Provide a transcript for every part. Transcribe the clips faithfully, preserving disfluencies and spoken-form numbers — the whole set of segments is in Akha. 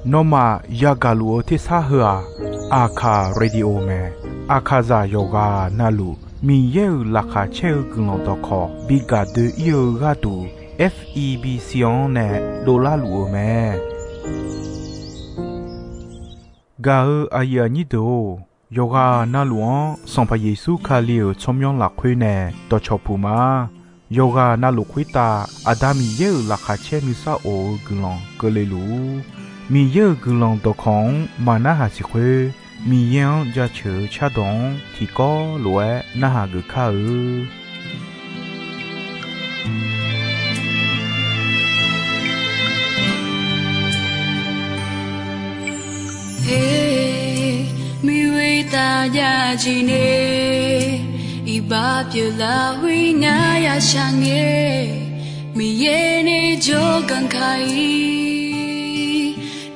Nawmaf yagaq luf-eu tersar heu-aq, Aqkaq Radio mae. Aqkaqzaq yawqghaq navluf Miqyaer-euq laqkhaq caer-eu guiqlanq dawqkawq bi gaq doe-ir-eu gharduq, F E B C-anr nae dovlar luf-eu mae. Gaq-eu aqyuif aqnyir deuq-or, yawqghaq navluf-anr Sanqpaq Yeqsur Kali-euq tsawrmyanr lafkhoer nae dawqcawq puq ma. Yawqghaq navluf khoertav Aqda Miqyaer-euq laqkhaq caer nuisar of-eu guiqlanq keuvle luf-ur. Miqyaer-euq guiqlanq dawqkawq-anr maqnarhaq siq khoer, Miqyaer-anr jaceuq-eu cardawq-anr tiqkawv lof-aer narhaq geuf kar-eu. Her, miqwe taf jav jeq nae, iqbax pyeuf lafkhoer ngar ya shaq ngae, Miqyaer nae jawrganq kaq-ir,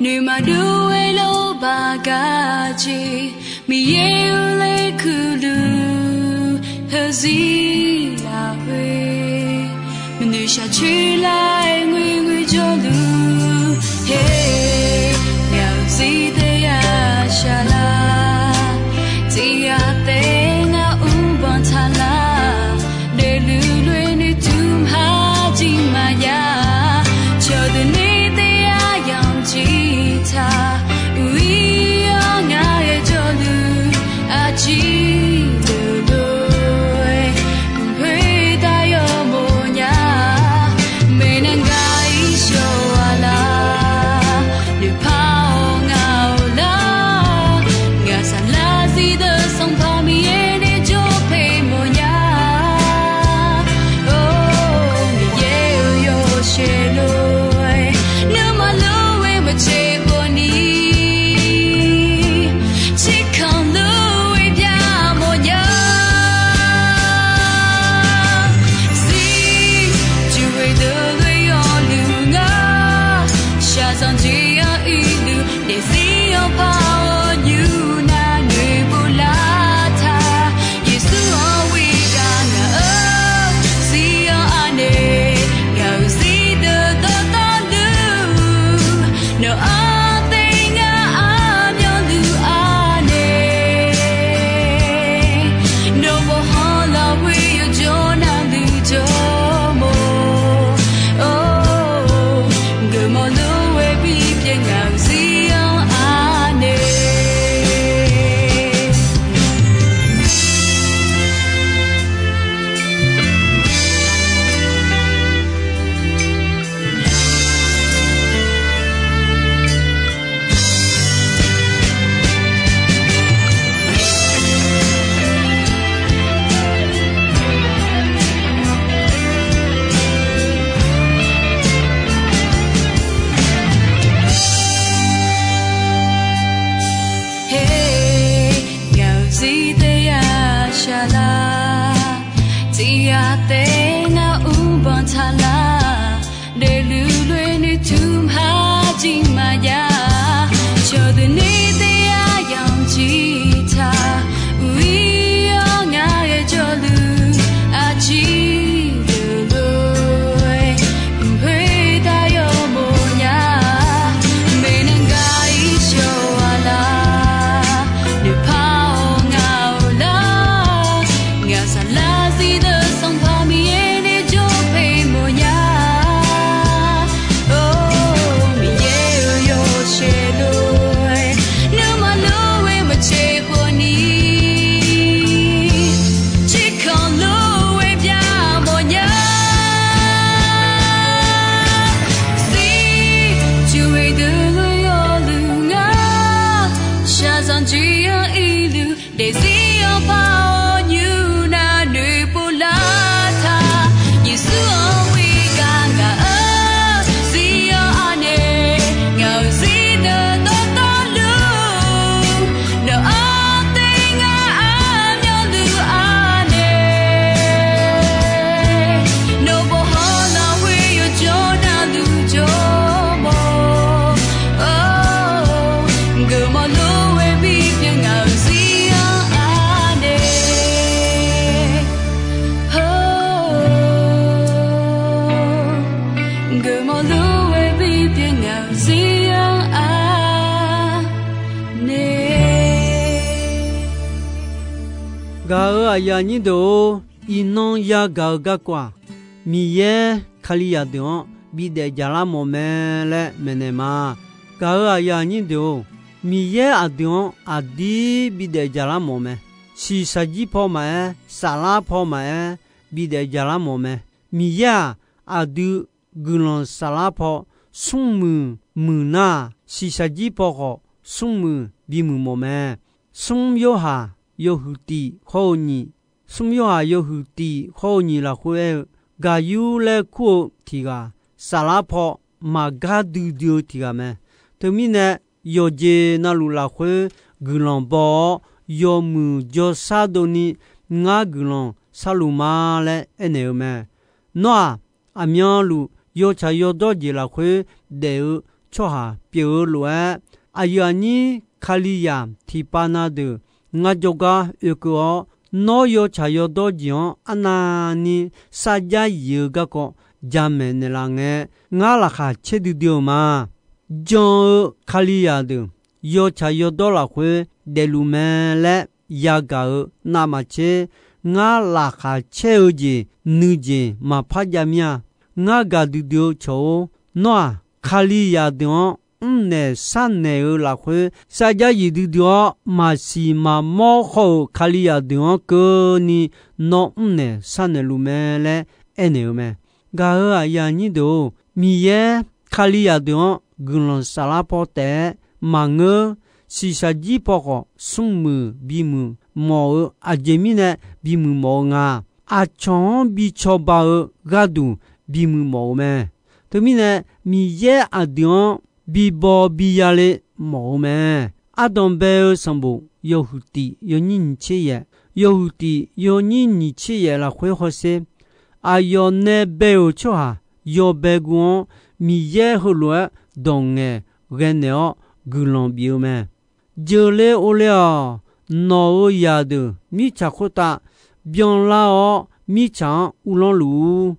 noeqmaqdur-aer lawrbaq gaq jeq, Miqyaer-euq laer kuiqluf heuzir lafkhoer, maqnoeq shaqcoer lar-aer ngoerngoer jawrluf, her, ngaq-euq zir taef ya shaq lar, tiq ghaq taef ngar mrbanq taq lar, daefluf lof-aer noeqtmq ha jir maqya, cawqdeuq nae taef ya yamq jir taq, uiq-ir-awr ngar ghae jawrluf, aqjir deuq lof-aer khoertav yawmawf nya, maeqnan gaq-ir shawq-a lar, noeqpar-awr ngaq-awq lar, ngaq saqlar zir deuq Sanqpaq Miqyaer nae jawr paeq mawf nya. Or, Miqyaer-euq yawshaef lof-aer, nuima lof-aer maqtser khawf ni, tserkanq lof-aer byamawf nya. Zir, juqghoe deuq lof-aer yawluf ngar, shaqzanq jeq-anr irluf, daefzir-anr par-awr nymr nar noeqpov lar taq, Yeqsur-anr ghoe gar ngaq-euq zir-anr anaeq, ngaq-euq zir deuq dawqtawvluf, nawq-anr taef ngar armyanluf anaeq, nawq bawqhanq lafkhoer yawjawr navluf jawrmawf, or, geufmawf lof-aer bipyeuf ngaq-euq zir-anr anaeq. Her, ngaq-euq zir taef ya shaq lar, tiq ghaq taef ngar mrbanq taq lar, daefluf lof-aer noeqtmq ha jir maqya, cawqdeuq nae taef ya yamq jir taq, uiq-ir-awr ngar ghae jawrluf, aqjir deuq lof-aer khoertav yawmawf nya. Maeqnan gaq-ir shawq-a lar, noeqpar-awr ngaq-awq lar, ngaq saqlar zir deuq Sanqpaq Miqyaer nae jawr paeq mawf nya. Or, Miqyaer-euq yawshaef lof-aer, nuima lof-aer maqtser khawf ni, tserkanq lof-aer byamawf nya. Zir, juqghoe deuq lof-aer yawluf ngar, shaqzanq jeq-anr irluf, daefzir-anr par-awr nymr nar noeqpov lar taq, Yeqsur-anr ghoe gar ngaq-euq zir-anr anaeq, ngaq-euq zir deuq dawqtawvluf, nawq-anr taef ngar armyanluf anaeq, nawq bawqhanq lafkhoer yawjawr navluf jawrmawf, or, geufmawf lof-aer bipyeuf ngaq-euq zir-anr Zion anae. Gaq-euq aqyuif aqnyir deuq-or, iqnan yagaq-euq garkawv-aq, Miqyaer Kalizaq deuq-anr bidaef jaqlar mawf mae laer maeqnaeq ma. Gaq-euq aqyuif aqnyir deuq-or, Miqyaer aqdui-anr aqdir bidaef jaqlar mawf mae. Shiqshaq jir paw maqaer, saflar paw maqaer, bidaef jaqlar mawf mae. Miqyaer-aq, aqdui guiqlanq saflar paw smrmuiq muiq nar-aq, shiqshaq jir paw khawf smrmuiq bimuiq mawf mae. Smr Yorhaq yawhuiq tiq hawr-eu nyiq, smr Yorhaq yawhuiq tiq hawr-eu nyiq lafkhoer aer-eu, Gaqyur laer kur-eu tiq ghaq, saflar paw maqgar duidui-eu tiq ghaq mae. Teumirnae, yawqjeq navluf lafkhoer guiqlanq baw-awr, yawmuiq jawrshar dovni ngar guiqlanq sharluf ma laer aernaeq-eu mae. Nawr-aq, aqmyanluf yawtsaq yawdawr jeq lafkhoer daef-eu tsawrhaq pyeuf-eu lof-aer, aqyuif aqnyir Kalizaq tiqpav na deuq ngar jawrgar oekeuv-awr, nawr yawtsaq yawdawr jeq-anr arnavni sarjax yif-eu garkawv jamaeq naeqlaf ngae, ngar laqkhaq caer duidui-euq ma. Jan-eu Kalizaq deuq yawtsaq yawdawr lafkhoer daefluf mae laer yagaq-eu navmaqtser, ngar laqkhaq caer-eu jeq nuijeq maqpar jav mir-a. Ngar gaqdui dui-eu cawq-or, nawr-aq, Kalizaq deuq-anr mrnaeq sharnaeq-eu lafkhoer sarjax yif duidui-awr, maqsiq maqmawr khawr-euq Kalizaq deuq-anr keuvni nawr mrnaeq sharnaeq luf mae laer aernaeq-eu mae. Gaq-euq aqyuif aqnyir deuq-or, Miqyaer Kalizaq deuq-anr guiqlanq saflar paw taef-aer maqngeur. Shiqshaq jir paw khawf smrmuiq bimuiq mawf-eu, aqjeq mirnae bimuiq mawf-eu nga. Aqcawq-anr bi cawba-eu gharduq bimuiq mawf-eu mae. Teumirnae, Miqyaer aqdui-anr bibaw biya le mawf-eu mae. Ardanq bae-eu sanqbof yawhuiq tiq yawnyir nyiq tser yaef, yawhuiq tiq yawnyir nyiq tser yaef lafkhoer hawsher. Aqyawf nae bae-euq tsawrhaq yawbae guv-anr, Miqyaer heulof-aer dawq ngaeq ghae naeq-awr guiqlanq bif-eu mae. Jeuqle ovle-awq. Nawq-euq zaqdeuq mirtsaq khoertav byanlar-awr, mirtsaq-anr uvlanr luf-ur.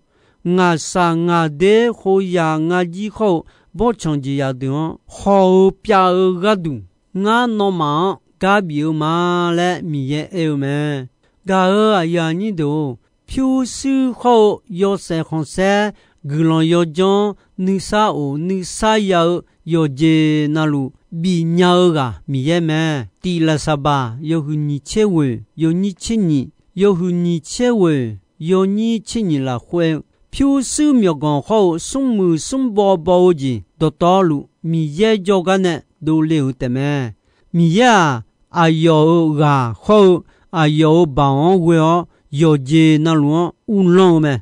Ngaqshaq ngaqder khoeryaq ngar jir khawr-eu bawrtsanq jeqzaq deuq-anr haw-eu pyav-eu gharduq, ngar nawmaf-anr gar bif-eu ma laer Miqyaer aer-eu mae. Gaq-euq aqyuif aqnyir deuq-or, pyurshuir khawr-eu yawshaef khanqsaer, guiqlanq yawjanr, nuisar of nuisar ya-eu yawqjeq navluf bifnya-eu ghaq Miqyaer mae. Tiq Laqsaqbaq yawhuiq nyiq tser ghoeq yawnyir tser nyiq, yawhuiq nyiq tser ghoeq yawnyir tser nyiq lafkhoer-eu, pyurshuir myawqganq khawr-eu smrmuiq smrbaw baw-eu jeq dawqtawvluf Miqyaer jawrgar nae dovle-euq taefmae. Miqyaer-aq, aqyawf-euq ghaq khawr-eu aqyawf-euq baoq-anr ghoe-awr, yawqjeq navluf-anr uvlanr-eu mae.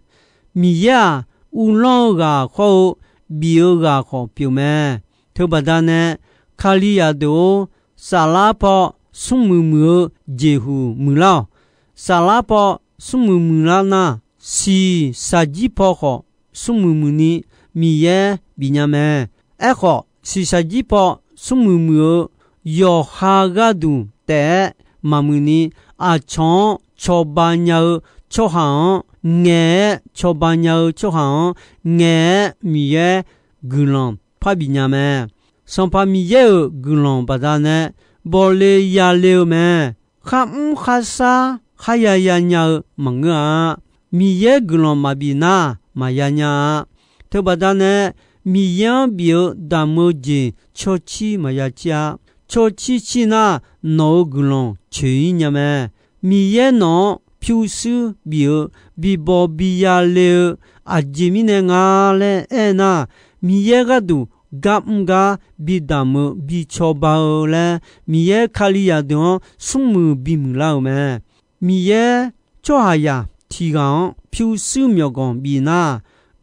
Miqyaer-aq, uvlanr-eu ghaq khawr-eu bif-eu ghaq khawf pyeuf mae. Teubaqda nae, Kalizaq deuq-or, saflar paw smrmuiq muiq-eu jeqhuq muiqlar-awq. Saflar paw smrmuiq muiqlar nar, shiqshaq jir paw khawf smrmuiq muiqni Miqyaer bifnya mae. Aerkhawf, shiqshaq jir paw smrmuiq muiq-eu yawqha gharduq taef-aer maqmuiqni, aqcawq-anr cawba nya-eu tsawrhaq-anr, ngaeq-aer cawba nya-eu tsawrhaq-anr ngaeq-aer Miqyaer guiqlanq parbif nya mae. Sanqpaq Miqyaer-euq guiqlanq baqdanae bawle yale-eu mae. Kharmr kharsar kharya yanya-eu maqngeur-a. Miqyaer guiqlanq maqbif nar maqya nya-a. Teubaqda nae Miqyaer-anr bif-eu damq-eu jeq cawcir maqya cir-a. Cawcir cir nar, nawq-euq guiqlanq coeq-ir nya mae. Miqyaer nawq-anr pyurshuir bif-eu bibaw biya le-eu aqjeq mirnae nga laer aernar, Miqyaer gharduq gar mr gar bidamq-eu bicawba-eu laer, Miqyaer Kalizaq deuq-anr smrmuiq bimuiq lar-euq mae. Miqyaer tsawrhaqzaq tiq ghaq-anr pyurshuir myawqganq bif nar,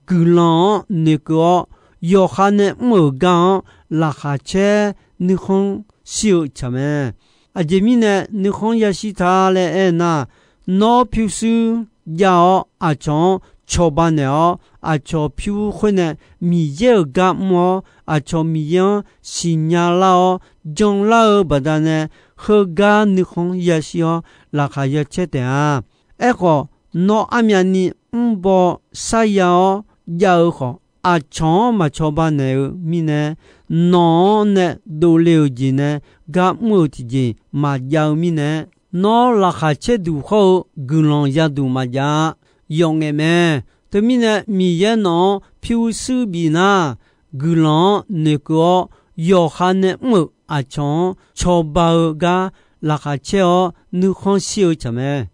guiqlanq-anr noeqkeuv-awr, yawqha nae mr-euq gar-anr laqkhaq caer nuikhanr shir-eu tsaq mae. Aqjeq mirnae nuikhanr yashir ta laer aernar, nawr pyurshuir jav-awr aqcawq-anr cawba naeq-awr, aqcawq pyur khoer nae Miqyaer-euq gar mr-awr, aqcawq Miqyaer-anr siqnya lar-awr janlar-eu baqdanae, heugar nuikhanr yashir-awr laqkhaq ya caer taef-a. Aerkhawf, nawr armyavni mrbaw sarya-awr jav-eu khawf, aqcawq-anr maq cawba naeq-eu mirnae, nawq-anr nae dovle-euq jeq nae gar mr-eu tiqjeq maqjav-eu mirnae, nawr laqkhaq caer duq hawr-eu guiqlanq yaduq maqjav-a. Yawf ngaef mae. Teumirnae, Miqyaer nawq-anr pyurshuir bif nar, guiqlanq-anr noeqkeuv-awr, yawqha nae mr-euq aqcawq-anr cawba-eu gar laqkhaq caer-awr nuikhanr shir-eu tsaq mae.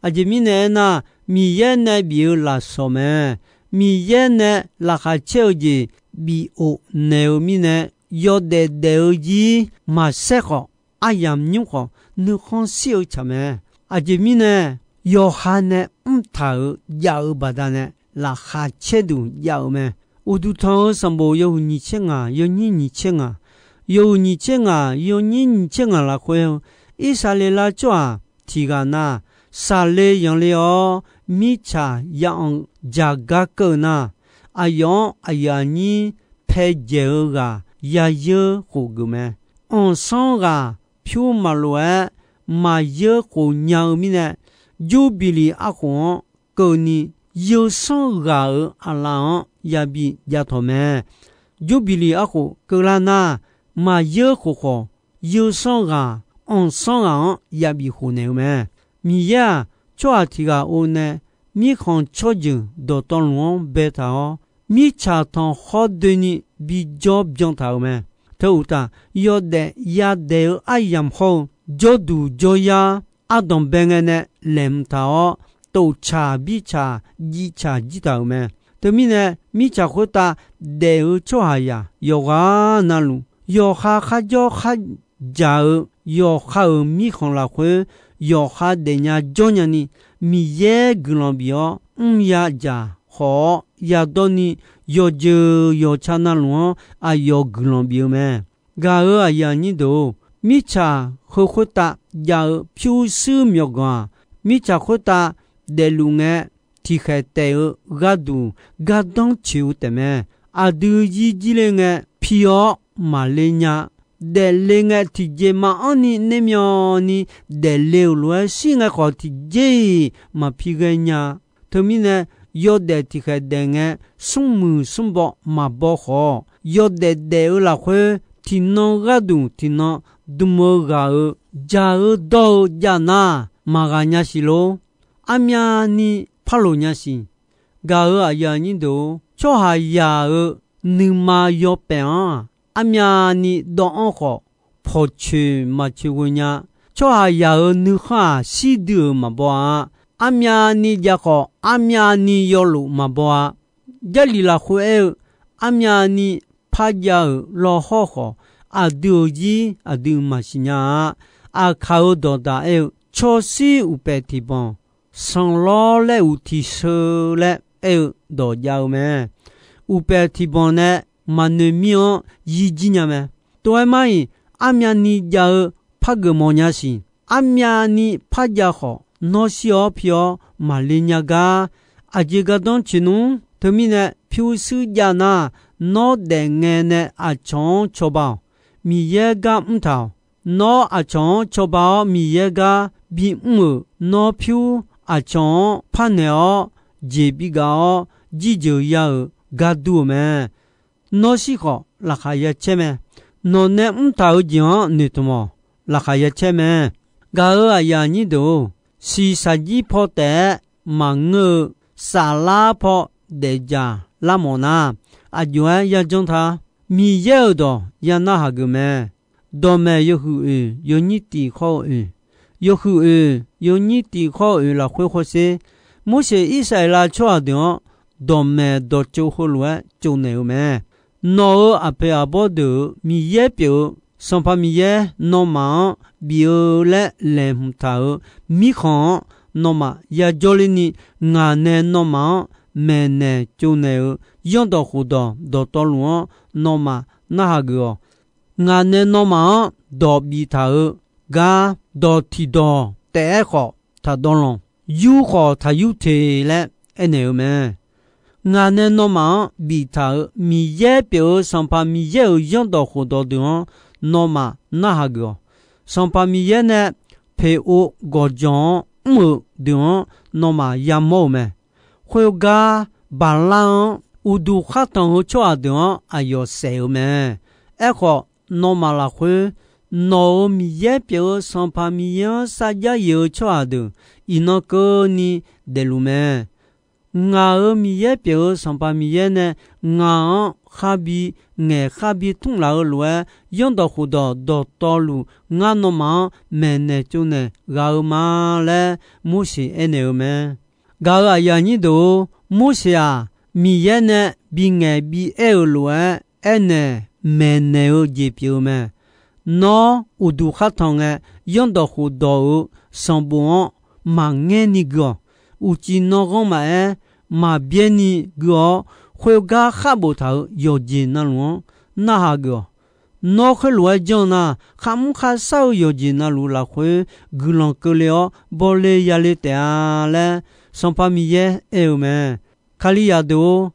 Aqjeq mirnae aernar, Miqyaer nae bif-eu lafsawq mae. Miqyaer nae laqkhaq caer-eu jeq bif of naeq-eu mirnae, yawdaef daef-eu zir maqsaer khawf, aryamq nymr khawf nuikhanr shir-eu tsaq mae. Aqjeq mirnae, yawqha nae mrtaq-euq jav-eu baqdanae laqkhaq caer duq jav-eu mae. Uqduq tanq-eu sanqbof yawhuiq nyiq tser ngaq, yawnyir nyiq tser ngaq, yawhuiq nyiq tser ngaq, yawnyir nyiq tser ngaq lafkhoer-eu, Irsaqleqlav tsawrhaq tiq ghaq nar, saqle yanqle-awr, mirtsaq ya anq jaq gar keuv-eu nar, aqyawf-anr aqyuif aqnyir paedzaeq-eu ghaq ya yeur khof geuf mae. Anqsanr ghaq pyur maqlof-aer maq yeur khof nya-eu mirnae, Jurbiqliq arkhof-anr keuvni, yawsanr ghaq-euq aqlaf-anr yabi jav tawq mae. Jurbiqliq arkhof keuvlar nar, maq yeur khof khawf, yawsanr ghaq, anqsanr ghaq-anr yabif khof naeq-eu mae. Miqyaer-aq, tsawrhaq tiq ghaq or nae mirkhanq tsawrjeuq dawqtawvluf-anr baetaq-awr, mirtsaq tanqkhawr doeni bijawr byan taq-euq mae. Teu uqtaf, yawdaef yadaef-eu aryamq hawr-eu, jawrduq jawryar ardanqbae ngae nae laeqhmq taq-awr, toftsaq birtsaq jivtsaq jir taq-euq mae. Teumirnae, mirtsaq khoertav daef-eu tsawrhaqzaq yawqghaq navluf, yawqha kharjawr kharjaq-eu yawqha-euq mirkhanq lafkhoer, yawqha daefnya jawrnya ni, Miqyaer guiqlanq bif-awr mr ya dzaq khawf-awr yadawr ni, yawqjeuq yawqtsa navluf-anr aqyawf guiqlanq bif-eu mae. Gaq-euq aqyuif aqnyir deuq-or, mirtsaq heu khoertav jav-eu pyurshuir myawqganq-aq, mirtsaq khoertav daefluf ngae, tiqkhaeq taef-eu gharduq gardanr coeq-eu taefmae. Aqdui zir jir le ngae, pi-awr maqle nya. Daefle ngae, tiqjeq maqanr ni nae myawni daefle-euq lof-aer shir ngae khawf, tiqjeq-iq maqpi ghae nya. Teumirnae, yawdaef tiqkhaeq daef ngae, smrmuiq smrbaw maqbaw khawf, yawdaef daef-eu lafkhoer, tiqnan gharduq tiqnan dm-eu ghaq-euq jaq-eu dawr-eu jav nar, maqghaq nya siq lor. Armyavni parloq nya siq. Gaq-euq aqyuif aqnyir deuq-or, tsawrhaqzaq-euq nuima yawpaef-anr-aq, armyavni dawvanr khawf, pawqcoeq maqcoeq ghoe nya. Tsawrhaqzaq-euq nuikhanr-aq, shir dui-euq maqbaw-a. Armyavni jav khawf, armyavni yawlof maqbaw-a. Jarlif lafkhoer aer-eu, armyavni parjav-euq lawhawr khawf, aqdui-euq zir aqdui maqsiq nya-a. Aqkaq-euq dawqdaq aer-eu, tsawrshir uqpaeq tiqbanq, sanqlawr laer uqtiq sheu laer aer-eu dawq jav-eu mae. Uqpaeq tiqbanq nae maqnoeq mir-anr yir jir nya mae. Tov-aer mar-iq, armyavni jav-eu pargeuf mawf nya siq. Armyavni parjav khawf, nawr shir-awr pi-awr maqle nya gar. Aqjeq gardanr coeq nmr. Teumirnae, pyurshuir jav nar, nawr daef ngae nae aqcawq-anr cawba-awq. Miqyaer gar mrtaq-awq. Nawr aqcawq-anr cawba-awr Miqyaer gar bimr-euq nawr pyur aqcawq-anr parnaeq-awr jeq bigaf-awr jirjeuq ya-euq gar dur-eu mae. Nawr shir khawf laqkhaq ya caer mae. Nawq nae mrtaq-euq jeq-anr noeqtmq-awq. Laqkhaq ya caer mae. Gaq-euq aqyuif aqnyir deuq-or, shiqshaq jir paw taef-aer maqngeur-eu saflar paw daefdzaq lar mawf nar, aqjox-aer yajanr ta. Miqyaer-euq dawq ya narhaq geuf mae. Dawqmaeq yawhuiq oeq yawnyir tiq khawr-eu oeq, yawhuiq oeq yawnyir tiq khawr-eu oeq lafkhoer hawsher. Morseq Irsaqleqlav tsawrhaq deuq-anr dawqmaeq dawqtsov heulof-aer tsovnaeq-eu mae. Nawq-euq aqpoeq aqbawr deuq-euq Miqyaer pyeuf-eu Sanqpaq Miqyaer nawmaf-anr bif-eu laer laeqhmq taq-euq mirkhanq-anr nawmaf yajawr lerni, ngaq nae nawmaf-anr maeqnaeq tsovnaeq-euq zanrdawq khofdawq dawqtawvluf-anr nawmaf narhaq geuf-awq. Ngaq nae nawmaf-anr dawq biftaq-eu gar, dawq tiqdawq taef-aer khawf taqdawvlanq. Yur khawf taqyur te laer aernaeq-eu mae. Ngaq nae nawmaf-anr biftaq-euq Miqyaer pyeuf-eu Sanqpaq Miqyaer-euq zanrdawq khofdawq deuq-anr nawmaf narhaq geuf-awq. Sanqpaq Miqyaer nae Peqov gawqjawq-anr mr-euq deuq-anr nawmaf yamawr-eu mae. Khoergar, Baqlar-anr uqduq khar tanq-eu tsawrhaq deuq-anr aqyawf saef-eu mae. Aerkhawf, nawmaf lafkhoer nawq-euq Miqyaer pyeuf-eu Sanqpaq Miqyaer-anr sarjax yaeq-eu tsawrhaq deuq iqnan keuvni daefluf mae. Ngaq-euq Miqyaer pyeuf-eu Sanqpaq Miqyaer nae ngaq-anr kharbi ngaeq kharbi tmr laf-eu lof-aer, zanrdawq khofdawq dawqtawvluf ngar nawmaf-anr maeqnaeq tsovnaeq ghaq-eu ma laer Morseq aernaeq-eu mae. Gaq-euq aqyuif aqnyir deuq-or, Morseq-aq, Miqyaer nae bingaeq bi aer-euq lof-aer aernaeq maeqnaeq-eu jeq pyeuf-eu mae. Nawr uqduq khar tanq ngae, zanrdawq khofdawq-euq sanqbof-anr maqngaer ni gui-awq. Uqcif nanghanr maqaer, maqbyaer ni gui-awr, khoergar khar boftaq-euq yawqjeq navluf-anr narhaq geuf-awq. Nawr khoerlof-aer janr nar, kharmr kharshar-eu yawqjeq navluf lafkhoer guiqlanq keuvle-awr bawle yale taef-a laer, Sanqpaq Miqyaer aer-eu mae. Kalizaq deuq-or,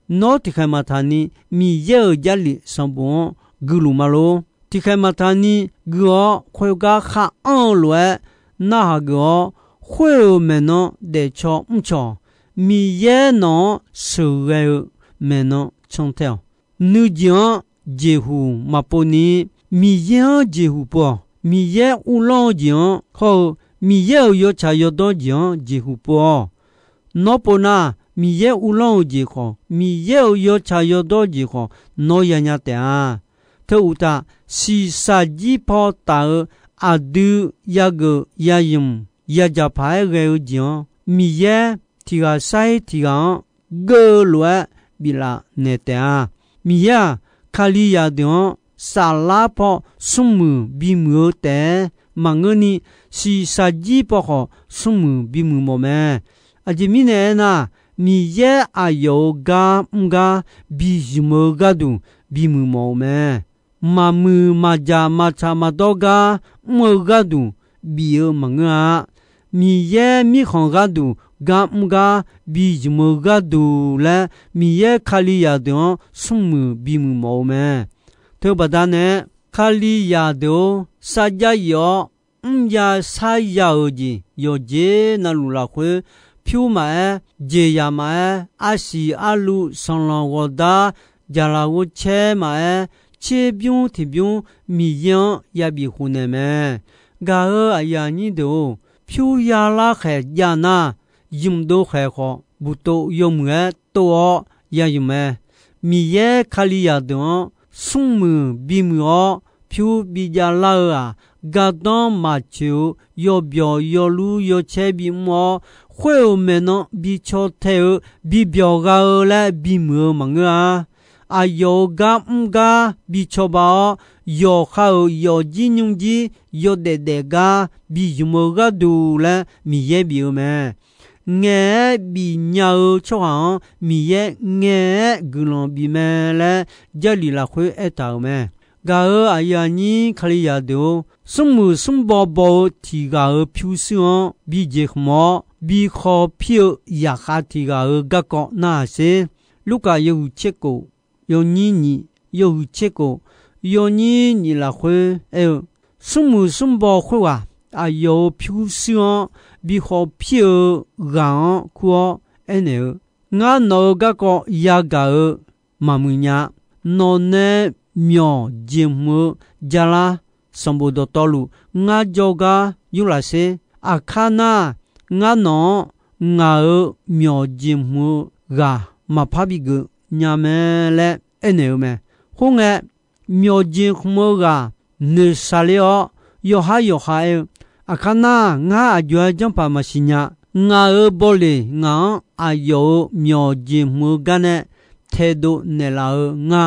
nawr tiqkhaeq maqtaqni Miqyaer-euq Jarlif sanqbof-anr guiluf ma lor. Tiqkhaeq maqtaqni gui-awr, khoergar khar anr-eu lof-aer narhaq geuf-awr, khoer-euq maeqnan daefcaw mrcaw-awq. Miqyaer nawq-anr sheuqghae-eu maeqnan cantae-awq. Nuijeq-anr jeqhuq maqpov ni, Miqyaer-anr jeqhuq pov-awq. Miqyaer uvlanr-eu jeq-anr hawr-eu, Miqyaer-euq yawtsaq yawdawr jeq-anr jeqhuq pov-awq. Nawr pov nar, Miqyaer uvlanr-eu jeq khawf, Miqyaer-euq yawtsaq yawdawr jeq khawf, nawr yanya taef-a. Teu uqtaf, shiqshaq jir paw taf-eu aqdui yageuf yazmq yadzaq paq-aer ghae-eu jeq-anr, Miqyaer tiq ghaq sair tiq ghaq-anr geur-eu lof-aer biflaf naeq taef-a. Miqyaer-aq, Kalizaq deuq-anr saflar paw smrmuiq bimuiq-eu taef-aer maqngeurni, shiqshaq jir paw khawf smrmuiq bimuiq mawf mae. Aqjeq mirnae aernar, Miqyaer aqyawf-euq gar mr gar bi zmq-eu gharduq bimuiq mawf-eu mae. Maqmuiq maqjaq maqtsaq maqdawr gar mr-eu gharduq bif-eu maqngeur-a. Miqyaer mirkhanq gharduq gar mr gar bi zmq-eu gharduq laer, Miqyaer Kalizaq deuq-anr smrmuiq bimuiq mawf-eu mae. Teubaqda nae-aer, Kalizaq deuq-or, sarjax yif-awr mrya sarya-euq jeq yawqjeq navluf lafkhoer, pyur maqaer, jeqzaq maqaer, arsiq arluv, sanqlanq ghawqdar, jaqlaq ghovcaer maqaer, tserbymr tiqbymr Miqyaer-anr yabif khofnaeq mae. Gaq-euq aqyuif aqnyir deuq-or, pyurya larkhaeq jav nar, zmqdov khaeq khawf buqtov yawmuiq-aer tov-awr yazmq mae. Miqyaer Kalizaq deuq-anr smrmuiq bimuiq-awr, pyur bijav lar-eu-aq, gardanr maqtsoeq-eu yawbyawq yawlur yawcaer bimr-awr, khoer-euq maeqnan bicaw tae-eu bibyawq gha-eu laer bimuiq-eu maqngeur-a. Aqyawf-euq gar mr gar bicawba-awr, yawqha-euq yawfjir nymrjir yawdaef daef gar bizmq-eu gharduq laer Miqyaer bif-eu mae. Ngaeq-aer bifnya-eu tsawrhaq-anr Miqyaer ngaeq-aer guiqlanq bif mae laer Jarlif lafkhoer aertaq-euq mae. Gaq-euq aqyuif aqnyir Kalizaq deuq-or, smrmuiq smrbaw baw-eu tiq ghaq-euq pyurshuir-anr bijeq khmq-awr, bikhawf pir-eu zaqkhav tiq ghaq-euq garkawv narhaq sher. Lurkaf yawhuiq tser kof, yawnyir nyiq, yawhuiq tser kof, yawnyir nyiq lafkhoer aer-eu, smrmuiq smrbaw khoerghaq aqyawf-euq pyurshuir-anr bikhawf pir-eu ghaq-anr kur-awr aernaeq-eu, Ngar nawq-euq garkawv yagaq-eu maqmuiq nya. Nawq nae myawq jeqhmq-eu jar lar sanqbof dawqtawvluf ngar jawrgar yurlaf sher. Aqkar nar, ngar nawq-anr ngaq-euq myawq jeqhmq-eu ghaq maqpar bigeuf nya mae laer aernaeq-eu mae. Khoerngae, myawq jeqhmq-eu ghaq noeqshaq ler-awr, yawqhar yawqha aer-eu, Aqkar nar, ngar aqjox-aer janrpaq maqsiq nya. Ngaq-euq bawleq ngaq-anr aqyawf-euq myawq jeqhmq-eu gar nae taedov naeqlaf-eu nga.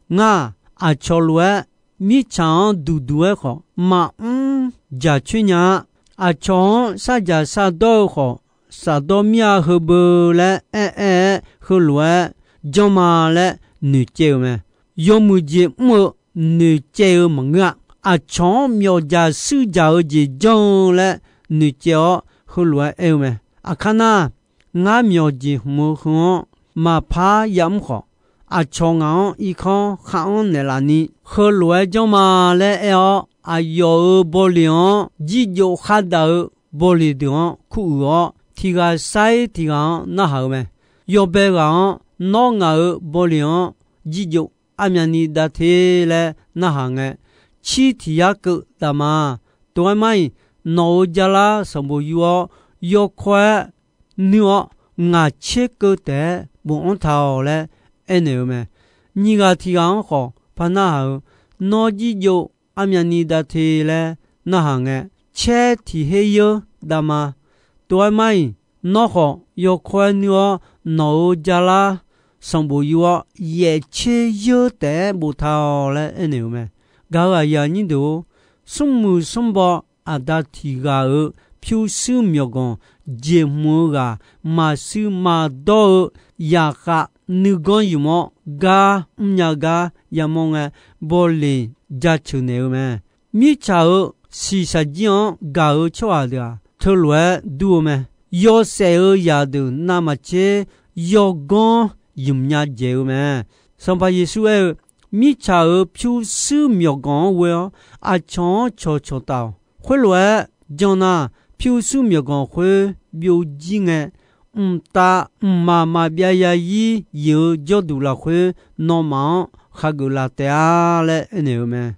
Ngar-aq, aqcawq lof-aer mirtsaq-anr duqduq-aer khawf maqmr jaq coer nya-a. Aqcawq-anr sarjaq sardawr-eu khawf, safdawr mir-a heubeu laer aer-aer-aer heulof-aer janrma laer noeqcaev-euq mae. Yawmuiq jeq mr-eu noeqcaev-eu maqngeur-a. Aqcawq-anr myawqjaq shuirjaq-eu jeq janr-eu laer noeqcaev-awr heulof-aer aer-eu mae. Aqkar nar, ngar myawq jeqhmq-eu heu-anr maqpar yamr khawf, aqcawq ngaq-anr irkanr khar-anr naeqlaf ni heulof-aer janrma laer aer-awr, aqyawf-euq bawleq-anr jirjov khar daq-eu bawleq deuq-anr kuruiq-awr, tiq ghaq sair tiq ghaq-anr narhaq-eu mae. Yawbae ghaq-anr Nawr ngaq-euq bawleq-anr jirjov armyavni dav te laer narhaq ngae, cir tiq yar keuv dav ma. Tov-aer mar-iq, nawq-euq jarlar sanqbof yur-awr, yawkawr-aer nuir-awr, ngaq tser keuv taef-aer bofanr taq-awq laer aernaeq-eu mae. Nyiq ghaq tiq ghaq-anr khawf par narhaq-eu, nawr jirjov armyavni dav te laer narhaq ngae, caer tiq her yeur dav ma. Tov-aer mar-iq, nawr khawf yawkawr-aer nuir-awr, nawq-euq jarlar sanqbof yur-awr, yaef tser yeur taef-aer boftaq-awq laer aernaeq-eu mae. Gaq-euq aqyuif aqnyir deuq-or, smrmuiq smrbaw aqda tiq ghaq-euq pyurshuir myawqganq jeqhmq-eu ghaq maqsiq maqdawr-eu zaqkhav nuiganr ymq-awr, gar mrnya gar yamawr ngae, bawleq jaceuq naeq-eu mae. Mirtsaq-euq shiqshaq jir-anr gaq-eu tsawrhaq deuq-aq, teulof-aer dur-eu mae. Yawshaef-euq zaqdeuq navmaqtser yawganr ymq nya dzaeq-eu mae. Sanqpaq Yeqsur aer-eu, Mirtsaq-euq pyurshuir myawqganq-anr ghoe-awr, aqcawq-anr cawqcawq taf-awq. Khoerlof-aer jan nar, pyurshuir myawqganq khoer byovjir ngae, mqtav mqmaq maqbyav yazir yif-eu jawrduq lafkhoer, nawmaf-anr khageuf laf taef-a laer aernaeq-eu mae.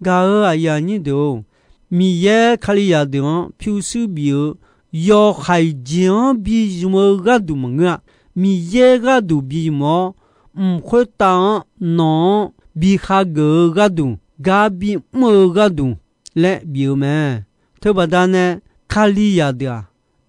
Gaq-euq aqyuif aqnyir deuq-or, Miqyaer Kalizaq deuq-anr pyurshuir bif-eu yawhaiq jeq-anr bi zmq-eu gharduq maqngeur-a. Miqyaer gharduq bi zmq-awr, mq khoertav-anr nawq-anr bi khageuf-eu gharduq, gar bi mr-eu gharduq laer bif-eu mae. Teubaqda nae Kalizaq deuq-aq,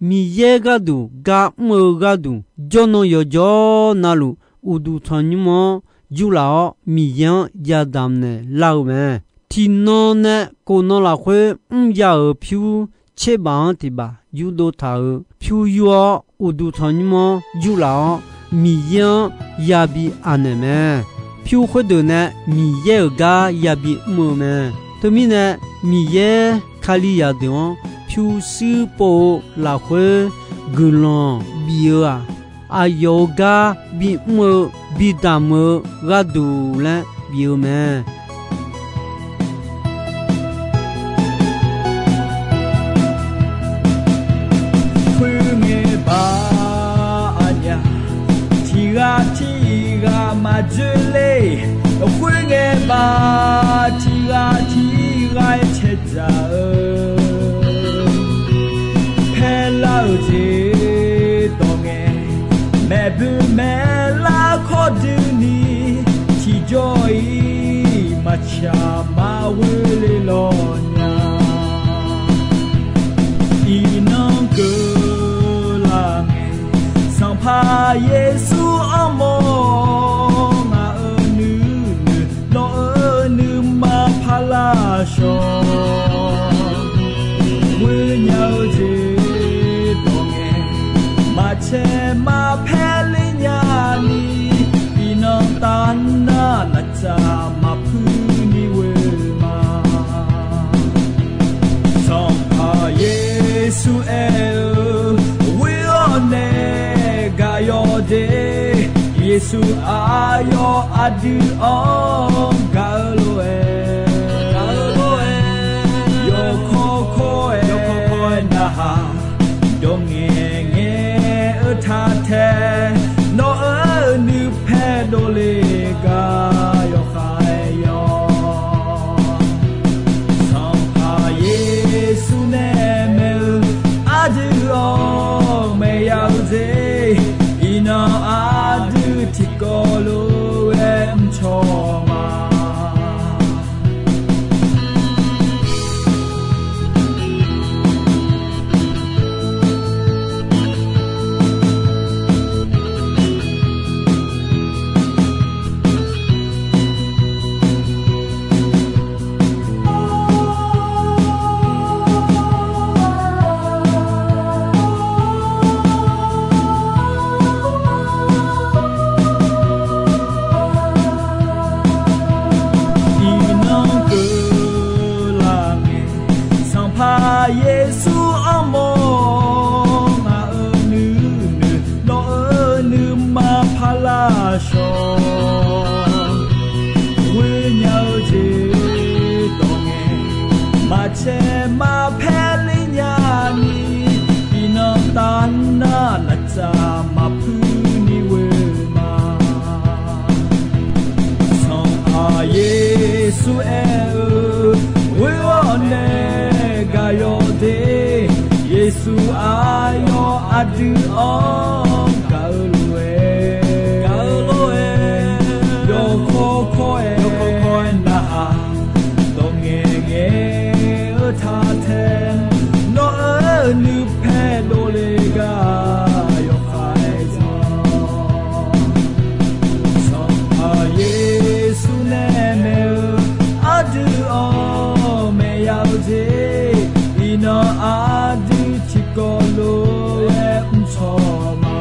Miqyaer gharduq gar mr-eu gharduq, jawrnan yawqjawr navluf uqduq tanqnymr-anr jurlaf-awr, Miqyaer-anr yadamq naeq lar-eu mae. Tiqnan nae kof nan lafkhoer mrya-euq pyur tserbaf-anr tiq baf yurdov taq-euq pyur yur-awr, uqduq tanqnymr-anr jurlaf-awr, Miqyaer-anr yabi anaeq mae. Pyur khoerdeuq nae Miqyaer-euq gar yabi mr-eu mae. Teumirnae, Miqyaer Kalizaq deuq-anr pyurshuir pov-eu lafkhoer guiqlanq bif-eu-aq, aqyawf-euq gar bimr-eu bidamq-eu gharduq laer bif-eu mae. Khoerngae baq aqnyaf, tiq ghaq tiq ghaq maqdzoerler. Khoerngae baq tiq ghaq tiq ghaq-aer caedzaq-eu paerlar-eu jeq dawq ngae, maeqboe maeqlar kawrdui ni tiqjawr-iq maqtsaq maqghoe le lawq nya. Iqnan keuvlar ngae, Sanqpaq Yeqsur armawr ngaq-euq nuinoeq nawq-euq nuima parlar shawq. Ghoenya-eu jeq dawq ngae, maqcae maqpaer ler nyani, iqnan tavnar naqtsaq maqpuir ni ghoe ma. Sanqpaq Yeqsur aer-eu, ghoe-awr nae gaq yawq de. Yeqsur aqyawf aqdui-anr gaq-eu lof-aer, yawkawr kawr-aer narhaq, dawq ngaeq ngaeq-eu taq tae, nawq-euq nuipae dovle gar yawkhav-aer yawr. Sanqpaq Yeqsur nae maeq-eu aqdui-anr maeqya-eu jeq, iqnan aqdui tiqkawv lof-aer mrcaw ma. Yeqsur aer-eu, ghoer-awr nae gaq yawq de. Yeqsur aqyawf aqdui-anr gaq-eu lof-aer, gaq-eu lof-aer, yawkawr kawr-aer, yawkawr kawr-aer narhaq, dawq ngaeqngaeq-eu taq tae, nawr-eu nuipae dovle gar yawkhav-aer zanr. Sanqpaq Yeqsur nae maeq-eu, aqdui-anr maeqya-eu jeq, iqnan aqdui tiqkawv lof-aer mrcaw ma.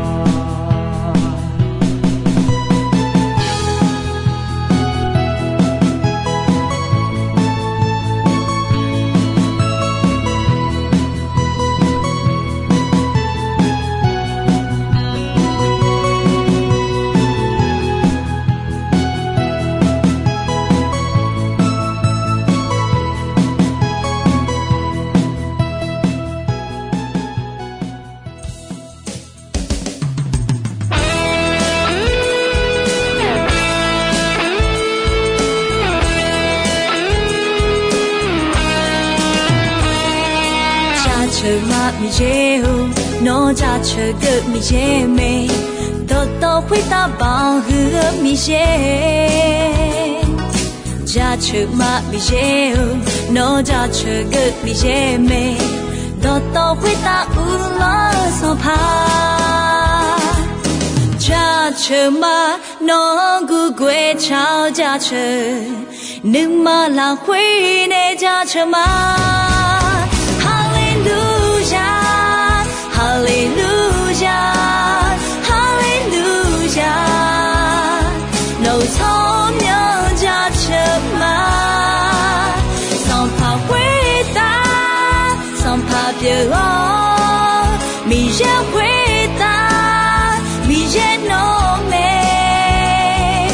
Jaceuq ma Miqyaer-or, nawr jaceuq geuv Miqyaer mae, dawqtawv khoertav banq huiq-eu Miqyaer. Jaceuq ma Miqyaer-or, nawr jaceuq geuv Miqyaer mae, dawqtawv khoertav uvlanr-eu Sanqpaq. Jaceuq ma, nawq-anr gurgoer taq-awr jaceuq, nuima lafkhoer nae jaceuq ma. Haleluya, haleluya, haleluya. Nawq-euq tsawrmyanr jaceuq ma. Sanqpaq khoertav Sanqpaq pyeuf-awr, Miqyaer khoertav Miqyaer nawr mae.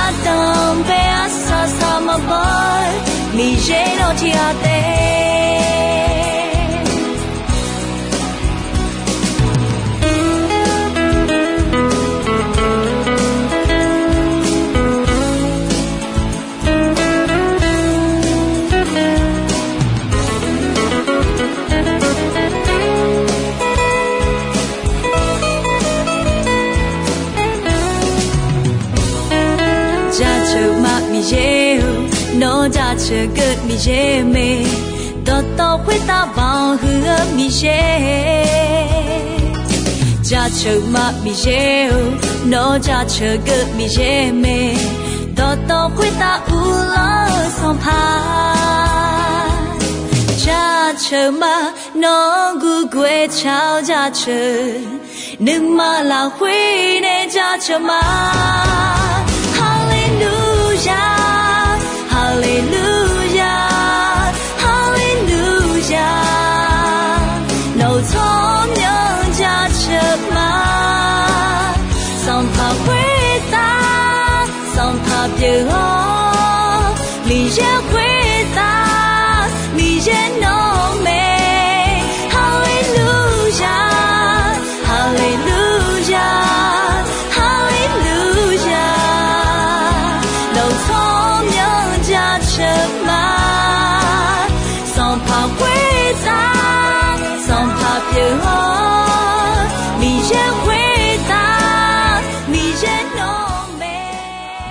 Ardanq bae arsaq saq maqbaw-eu Miqyaer nawr tiqghaq taef. Jaceuq ma Miqyaer-or, nawr jaceuq geuv Miqyaer mae, dawqtawv khoertav banq huiq-eu Miqyaer. Jaceuq ma Miqyaer-or, nawr jaceuq geuv Miqyaer mae, dawqtawv khoertav uvlanr-eu Sanqpaq. Jaceuq ma, nawq-anr gurgoer taq-awr jaceuq, nuima lafkhoer nae jaceuq ma. Haleluya, haleluya, haleluya. Nawq-euq tsawrmyanr jaceuq ma. Sanqpaq khoertav Sanqpaq pyeuf-awr, Miqyaer khoertav Miqyaer nawr mae. Haleluya, haleluya, haleluya. Nawq-euq tsawrmyanr jaceuq ma. Sanqpaq khoertav Sanqpaq pyeuf-awr, Miqyaer khoertav Miqyaer nawr mae.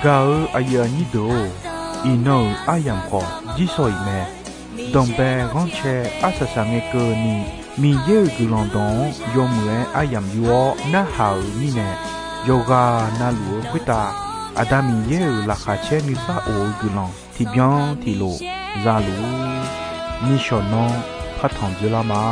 Gaq-eu aqyuif aqnyir deuq-or, iqnan-euq aryamq khawf jirsawq iq mae. Danqbae ghanrcae arsaq saq ngae keuvni, Miqyaer-euq guiqlanq dawq-anr yawmuiq-aer aryamq yur-awr narhaq-euq mirnae, yawqghaq navluf-eu khoertav Aqda Miqyaer-euq laqkhaq caer nuisar of-eu guiqlanq tiqbyan tiqlof zaluf-ur. Nishawq nanr partanq dzeurlar ma.